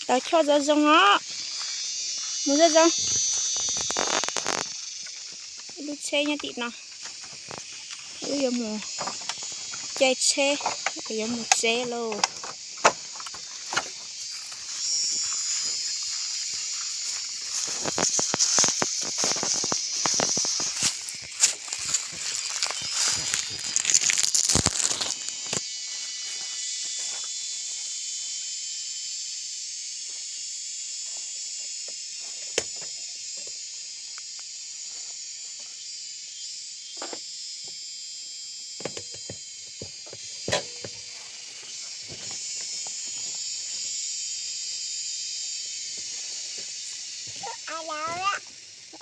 Tau choj zoo zoo os. Mus zoo zoo. Ib lub tsheb nyob tim no. Wb yuav mus caij tsheb, yuav mus tsev lauj.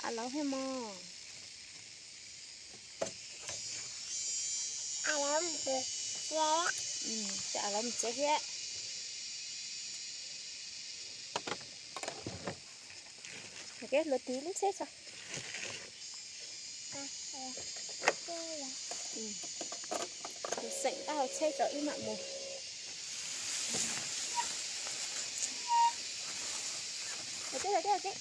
Av laub thiab mog. Ces av laub mus tsev thiab. Luag tiv lub tsheb tso. Tus xeem tab hau tsheb tso wb mam mus. Ua tib ua tib ua tib.